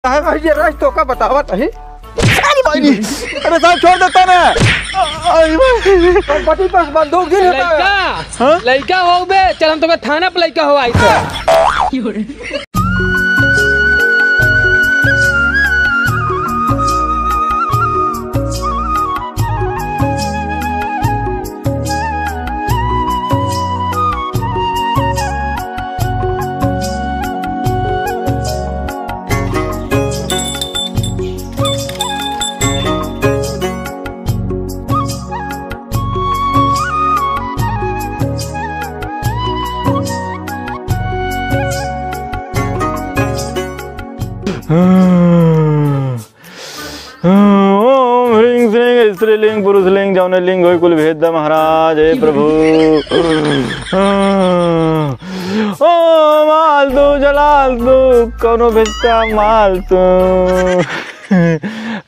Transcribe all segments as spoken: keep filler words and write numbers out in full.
अरे भाई, ये राज तो का बतावत है? अरे भाई, अरे साहब, छोड़ देता ना। अरे भाई। और बटी पर बंदूक गिर होता है। लइका, हाँ? लइका हो बे, चल हम तोके थाना पे लइका हो आई तो। ओम ह्रीं श्रीं स्त्रीलिंग पुरुषलिंग जौने लिंग होई कुल भेद द महाराज, हे प्रभु। ओ माल तू जलाल तू कौनो भेजता माल तू।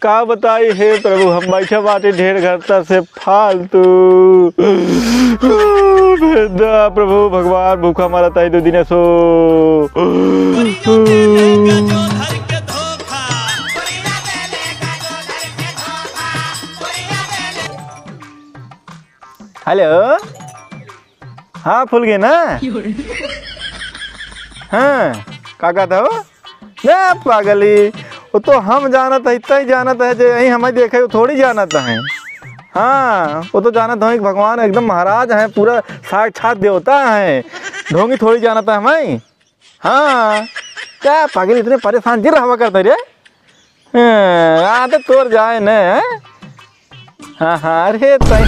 का बताई हे प्रभु, हम बैठे बाटे ढेर घंटा से फालतू। भेद द प्रभु भगवान, भूखा मरत है दो दिन सो। हेलो, हाँ फूल गए ना। हाँ, का कहत हो? ना पागली, वो तो हम जानत है, इतना ही जानत है जे यही हमें देखे, वो थोड़ी जानत है। हाँ, वो तो जानत है कि भगवान एकदम महाराज हैं, पूरा साक्षात देवता हैं, ढोंगी थोड़ी जानत है हमें। हाँ, का पागल इतने परेशान जिन रहवा करते रे? हाँ, आदत तोर जाए न, हैं? हाँ, हाँ, अरे तई।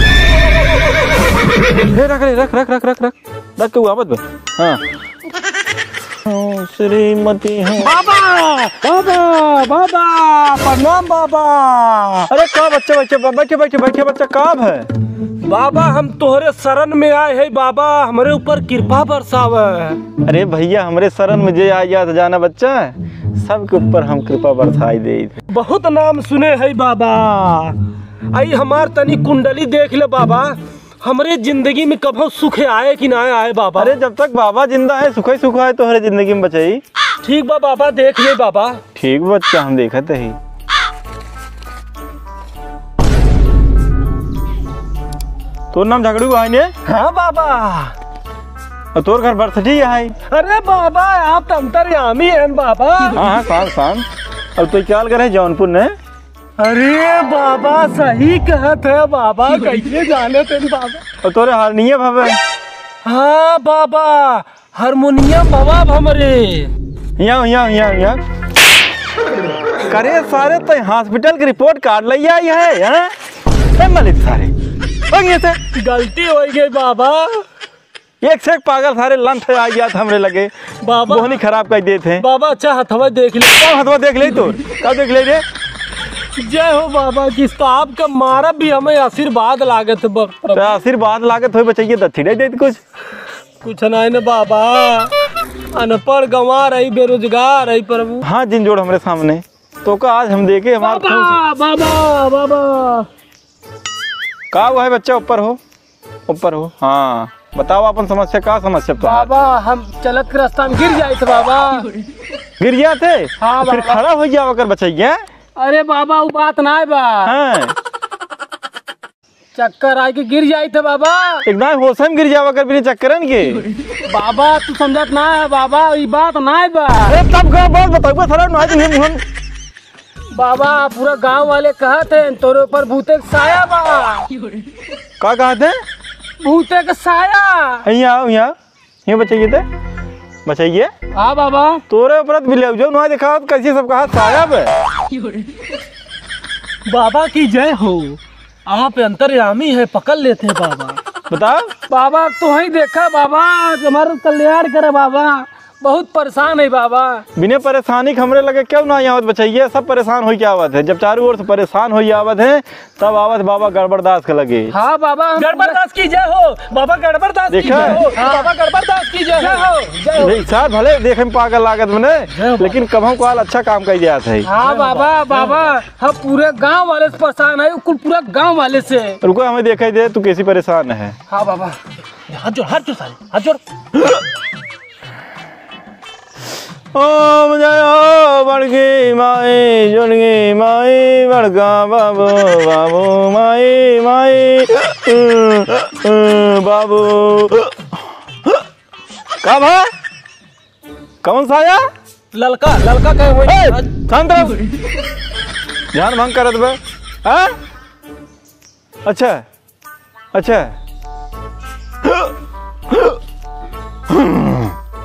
हे, रख रे, रख, रख, रख, रख, रख। रख के वो आवत बा। हाँ। ओ, श्रीमती हाँ। बाबा, बाबा, बाबा, प्रणाम बाबा। अरे का बच्चा, बच्चा, ब-, बैठे, बैठे, बैठे बच्चा, का है? बाबा, हम तोहरे शरण में आए हैं बाबा, हमरे ऊपर कृपा बरसावे। अरे भैया, हमरे शरण में जे आ जात जाना बच्चा, सबके ऊपर हम कृपा बरसाई देइत। बहुत नाम सुने है बाबा, आई हमार तनी कुंडली देख ले बाबा, हमरे जिंदगी में कभो सुख आए कि ना आए बाबा। अरे जब तक बाबा जिंदा है, सुख ही सुख आए तोहरे जिंदगी में बचई। ठीक बा बाबा, देख ले बाबा। ठीक बच्चा, हम देखत ही। तोर नाम झगड़ू है ने? हाँ बाबा। और तोर घर बरसठी है? अरे बाबा, आप तो अंतर्यामी हैं बाबा। हाँ, हाँ, शांत, शांत। अब तो क्या करे जौनपुर ने? अरे बाबा, सही कहत है बाबा, कैसे जानत है बाबा? और तोरे हारनिया भवे? हाँ बाबा, हारमोनियम बाबा अब हमरे। हियाँ, हियाँ, हियाँ, हियाँ। करे सारे, तै hospital की report card लइ आई है, हैं? ए मलित सारे, भाग यहाँ से। गलती होइ गई बाबा। एक से एक पागल सारे लंठ आ गया था हमरे लगे। बाबा। बोहनी खराब कर देत हैं। बाबा, अच्छा हथवा देख ले। का हथवा देख ले तो? का देख ले रे? जय हो बाबा, किस तो आपका मारा भी हमें आशीर्वाद लागत है ब-, प्रभु। तो आशीर्वाद लागत होई बचइया, दक्षिणा देत कुछ। कुछ नहीं न बाबा, अनपढ़ गंवार है, बेरोजगार है प्रभु। हाथ जिन जोड़ हमरे सामने, तोका आज हम देके हमार बाबा, खुश। बाबा, बाबा। का हुआ है बच्चा? ऊपर हो, ऊपर हो। हाँ, बताओ अपन समस्या, का समस्या तो? बाबा, हम चलत के रास्ता में गिर जाइत बाबा। गिर जाते? हाँ फिर बाबा। खड़ा होइ जावा कर बचइया। अरे बाबा, वो बात नाय बा। हाँ। चक्कर आइके गिर जाइत है बाबा। एकदम होश में गिर जावा कर बिना चक्करन के। बाबा, तू समझत ना है बाबा, ई बात नाय बा। अरे तब का बात बताऊबा सारा, ना दिन मुहन। बाबा, पूरा गांव वाले कहत हैं तोरे ऊपर भूते के साया बा। का कहत हैं? भूते के साया। हियाँ आओ, हियाँ। ये बचइया ते? बचइया? हाँ बाबा। तोरे ऊपर तो बिल्ली जो ना दिखावत, कैसे सब कहा साया बे? बाबा की जय हो। आप अंतर्यामी है, पकड़ लेते हैं बाबा। बताओ। बाबा, तोहई देखा बाबा, हमारा कल्याण करे बाबा, बहुत परेशान है बाबा। बिना परेशानी के हमरे लगे क्यों ना आवत बचइया, सब परेशान होइके आवत है। जब चारों ओर से परेशान होइके आवत है, तब आवत बाबा गड़बड़दास के लगे। हाँ बाबा, हम गड़बड़दास की जय हो, बाबा गड़बड़दास की देखा? जय हो, हाँ। बाबा गड़बड़दास की जय हो। जय हो, जय हो। नहीं, साहब भले देखे में पागल लागत मने, जय हो। लेकिन कभों काल अच्छा काम कइ जात है। हाँ बाबा, बाबा, हम पूरे गांव वाले से परेशान है, कुल पूरा गांव वाले से। रुको, हमें देखे दे, तू कैसी परेशान है। हाँ बाबा। हाथ जोड़, हाथ जोड़ सारे, हाथ जोड़। ओम जय हो बड़की माई, जुड़की माई, बड़का बाबू, बाबू माई, माई, उ, उ, बाबू। का भा? कौन साया? ललका, ललका कहे वही। ए, शांत रहो। ध्यान भंग करत बे। हाँ? अच्छा, अच्छा।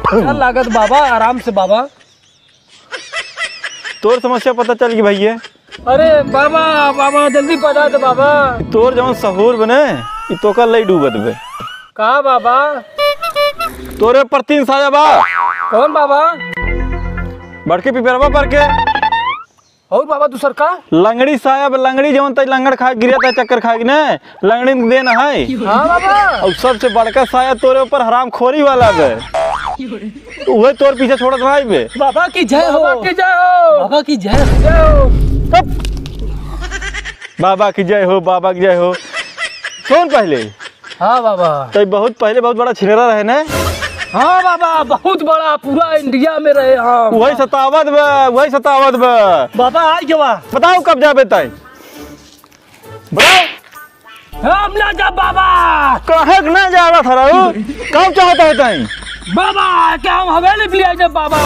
क्या लागत बाबा, आराम से बाबा। तोर समस्या पता चल गई भैया। अरे बाबा, बाबा जल्दी पता दे बाबा। तोर जौन सहूर बने, ई तोका लई डूबत बे। का बाबा? तोरे पर तीन साया बा। कौन बाबा? बड़के पिपरवा पर के। और बाबा दूसर का? लंगड़ी साया बा, लंगड़ी जौन तई लंगड़ खा गिरत है, चक्कर खा के ने, लंगड़ी में देन है। हाँ बाबा। और सबसे बड़का साया तोरे ऊपर हरामखोरी वाला बे। उहे तोर पीछे छोड़त ना बे। बाबा की जय हो। बाबा की जय हो। बाबा की जय हो। जय हो। तब बाबा की जय हो, बाबा की जय हो। सुन पहले। हाँ बाबा। तई बहुत पहले बहुत बड़ा छिनरा रहे ने। हाँ बाबा, बहुत बड़ा, पूरा इंडिया में रहे हम। वही सतावत बा, वही सतावत बा। बाबा आ गवा। बताओ कब जाबे तई? बताओ। हम ना जा बाबा। काहे के ना जाबे थरऊ? कब चाहता है तई? बाबा, क्या हम हवेली पे लिया जाए बाबा?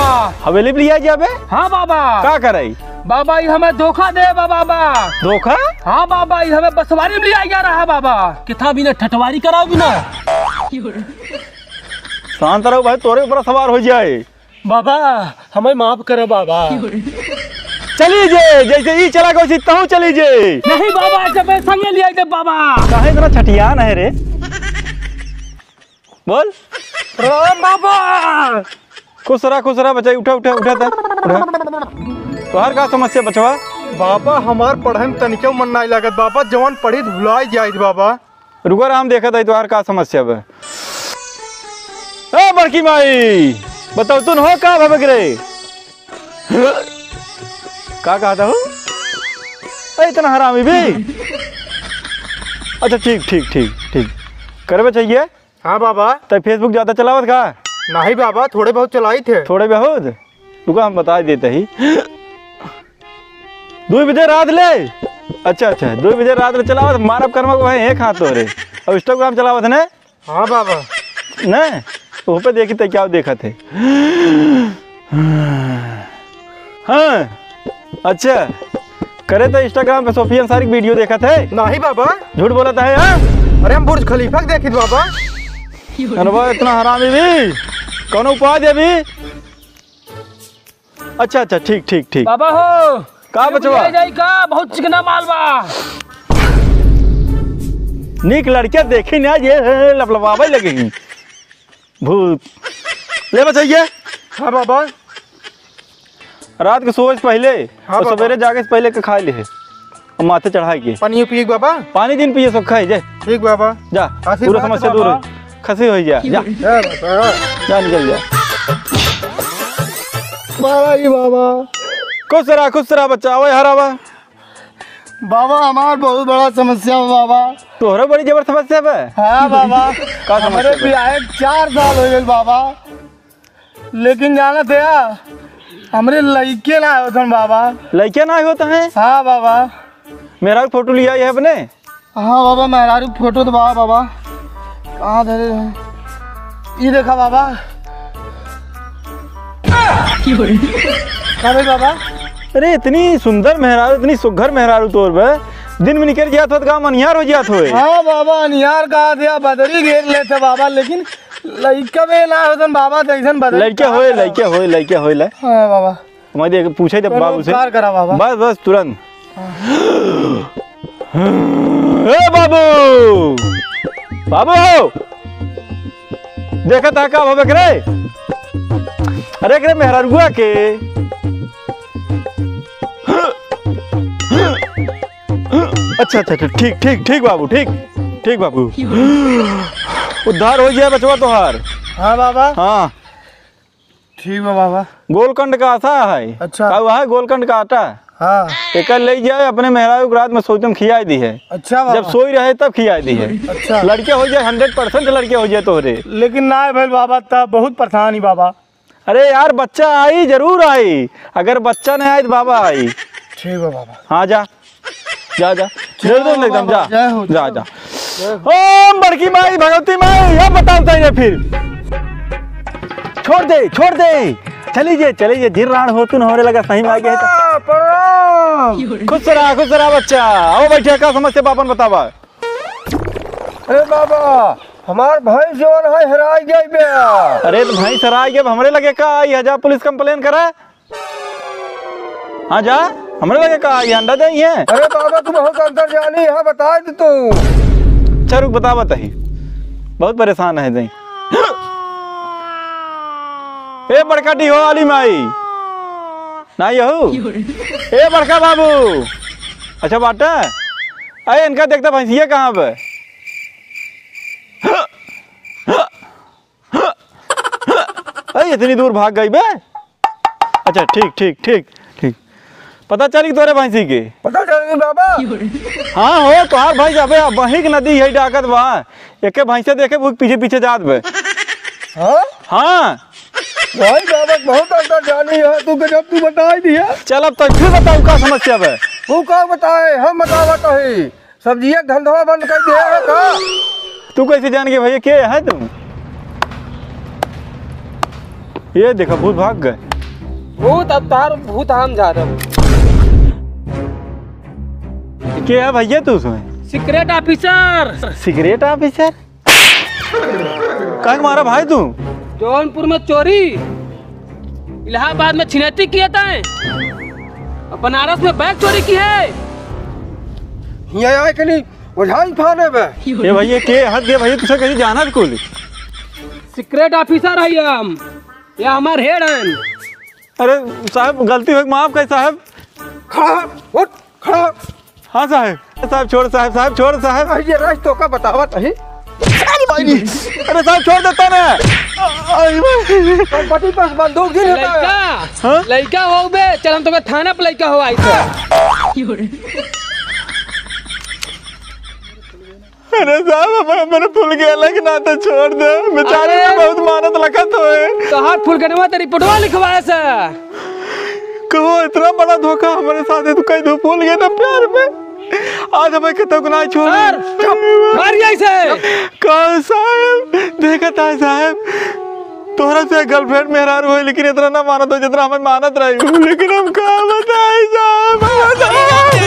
हवेली पे लिया जाबे? हाँ बाबा। का करई? बाबा, ई हमें धोखा दे बा, बाबा। धोखा? हाँ बाबा, ई हमें बसवारी में लिया जा रहा बाबा। कितना भी ना ठटवारी कराओ भी ना। शांत रहो भाई, तोरे ऊपर सवार हो जाए। बाबा, हमें माफ करो बाबा। चली जे, जैसे ई चला गो, वैसे तहूँ चली जे। नहीं बाबा, जब मैं संगे लिया दे बाबा। काहे इतना छठियान है रे? बोल। प्रणाम बाबा। खुश रहा, खुश रहा बचाई, उठा, उठा, उठा, उठा, उठा। तोहार का समस्या बचवा? बाबा, हमार पढ़े में तनिको मन नाई लागत बाबा, जवन पढ़ी भुलाई जाइत बाबा। रुका, हम देखत हई तोहार का समस्या बा। ए बड़की माई, बताओ तू हो का भवे रे? का कहता हूँ? ए, इतना हरामी भी? अच्छा, ठीक, ठीक, ठीक, ठीक। करबे चाहिए? हाँ बाबा। तै Facebook ज्यादा चलावत का? नहीं बाबा, थोड़े बहुत चलाइत है। थोड़े बहुत? रुका, हम बताइ देइत ही। दुइ बजे रात ले? अच्छा, अच्छा, दुइ बजे रात ले चलावत, मारब करमा को भाई, एक हाथ तोरे। और Instagram चलावत ने? हाँ बाबा। ने? तो पे देखी तै क्या देखत है। हाँ, अच्छा। करे तो Instagram पे सोफी अंसारी की video देखत है? नहीं बाबा। झूठ बोलत है, हाँ? अरे हम बुर्ज खलीफा के देखित बाबा। अरे वाह, इतना हरामी भी। कौनो उपाय दे भी? अच्छा, अच्छा, ठीक, ठीक, ठीक। बाबा हो, का ये बचवा? बुझाई जाई का? बहुत चिकना माल बा। नीक लड़किया देखी ना, ये लपलपावे लगे ही। भूत। ले बचैया। हाँ बाबा। रात के सोए से पहले हाँ और बाबा। सवेरे जागे से पहले के खाए ले है। और माथे चढ़ाए के। पानी पिए बाबा। पानी दिन पिए सब खाए जे। ठीक बाबा। जा, आशीर्वाद पूरा समस्या दूर बाबा। है। खसी हो जा, जा। जा बाबा। जा निकल जा। बाबा जी बाबा। खुश रहा, खुश रहा बच्चा, ओए हरावा। बाबा, हमार बहुत बड़ा समस्या बा, बाबा। तोहरा बड़ी जबर समस्या बा? हाँ, बाबा। का समस्या हमरे बा? बियाहे चार साल हो गइल, बाबा। लेकिन जानत है, हमरे लइके ना होत हन, बाबा। लइके ना होत हैं? हाँ, बाबा। मेहरारू फोटो लिया है अपने? हाँ, बाबा, मेहरारू फोटो तो बा, बाबा। कहाँ धरे हैं? ई देखा, बाबा। का भइल बाबा? अरे, इतनी सुंदर मेहरारू, इतनी सुघर मेहरारू तोर बे, दिन में निकल जात हो तो काम अनियार हो जात होए। हाँ बाबा, अनियार का दिया, बदरी घेर लेते बाबा, लेकिन लइका बे ना होतन बाबा, जैसन बदरी लइका का होए, करा? लइका होए, लइका होए, ले। हाँ बाबा। मैं देख, पूछे जब कोनो बाबू से। उपकार करा बाबा। बस, बस, तुरंत। ए बाबू, बाबू हो, देखत है का भवे करे? अरे एकरे मेहरारुआ के। अच्छा, अच्छा, अच्छा, ठीक, ठीक, ठीक बाबू, ठीक, ठीक बाबू। उद्धार हो जाए बचवा तोहार। हाँ बाबा। हाँ। ठीक बा बाबा। गोलकंड का आटा है। अच्छा। का हुआ है गोलकंड का आटा? हाँ। एकर ले जाए अपने मेहरारू के रात में सोते में खियाई दी है। अच्छा बाबा। जब सोई रहे तब खियाई दी है। अच्छा। लड़के हो जाए, हंड्रेड परसेंट लड़के हो जाए तोहरे। लेकिन ना भइल बाबा, तब बहुत परेशानी बाबा। अरे यार, बच्चा आई, जरूर आई। अगर बच्चा नहीं आई तो बाबा आई। ठीक बा बाबा। हाँ, जा, जा, जा। जय हो एकदम, बाबा, जा, जय हो, जा, जय हो। जा। ओम बड़की माई, भगवती माई, अब बताओ तइने फिर। छोड़ दे, छोड़ दे। चली जे, चली जे, जिर राण हो तू न, हमरे लगे सही में आ गए तो। बाबा, प्रणाम। खुश रहा, खुश रहा बच्चा। आओ बैठे, का समस्या बा आपन बतावा। अरे बाबा, हमार भैंस जवन है हेराई गई बे। अरे तो भैंस हेराई गई, अब हमरे लगे का आई है, जा पुलिस complain करा। हाँ जा, हमरे लगे का आई, अंडा दे है। अरे बाबा, तू बहुत अंतर्जामी है, बता दे तू। अच्छा रुक, बता बताई, बहुत परेशान है दे। ए बड़का डी हो आली माई, ना यहू। ए बड़का बाबू, अच्छा बाटा, अरे इनका देखता भैंसिया कहाँ पे? अरे इतनी दूर भाग गई बे। अच्छा ठीक ठीक ठीक ठीक। पता चली तोरे भैंसी के? पता चली बाबा। हाँ हो, तोहार भैंस अबे वहीं के नदी है डाकत बा। एके भैंसे देखे वो पीछे पीछे जात बे। हाँ? हाँ। भाई बाबा बहुत अंतर्जामी है, तू गजब तू बताई दिया। चल अब तो फिर बताऊ का समस्या बे? तू का बताए, हम बतावत ही। सब्जिया के धंधवा बंद कर दिया है का? तू कैसे जान गए भैया, के है तू? ये देखा, भूत भाग गए। भूत, अब तार भूत हम जा रहे। के है भैया तू उसमें? Secret officer। Secret officer? काहे के मारा भाई तू? जौनपुर में चोरी, इलाहाबाद में छिनैती किए तैं, और बनारस में बैग चोरी किए। हियाँ आए के नहीं, ओझाई फाने बे। ये भैया के हद गए भैया, तुझे कहीं जाना कुल। Secret officer है हम, ये हमार head हैं। अरे साहब, गलती हो गई, माफ कर साहब। खड़ा हो, उठ, खड़ा हो। हाँ साहब। साहब छोड़ साहब, साहब छोड़ साहब। अरे ये राज तो का बतावत ही। अरे भाई, अरे साहब छोड़ देता ना। अरे भाई। और बटी पास बंदूक गिर होता है। लइका, हाँ? लइका हो बे, चल हम तुम्हें थाना पे लइका हो आई तो। अरे साहब, हमारे, हमारे फूल के अलग ना तो छोड़ दे, बेचारे अरे! में बहुत मानत लखत होए। तोहार फुलगनवा तो रिपोर्टवा लिखवाए से। कहो, इतना बड़ा धोखा हमारे साथ है, तू कह दो फूल गए ना प्यार में। आज हमें कतौ ना छोड़। सर, चुप, मारिए इसे। कहो साहब, देखत है साहब, तोहरा से girlfriend मेहरारू होई, लेकिन इतना ना मानत हो जितना हमें मानत रही हूँ। लेकिन हम का बताई साहब, हम बताई।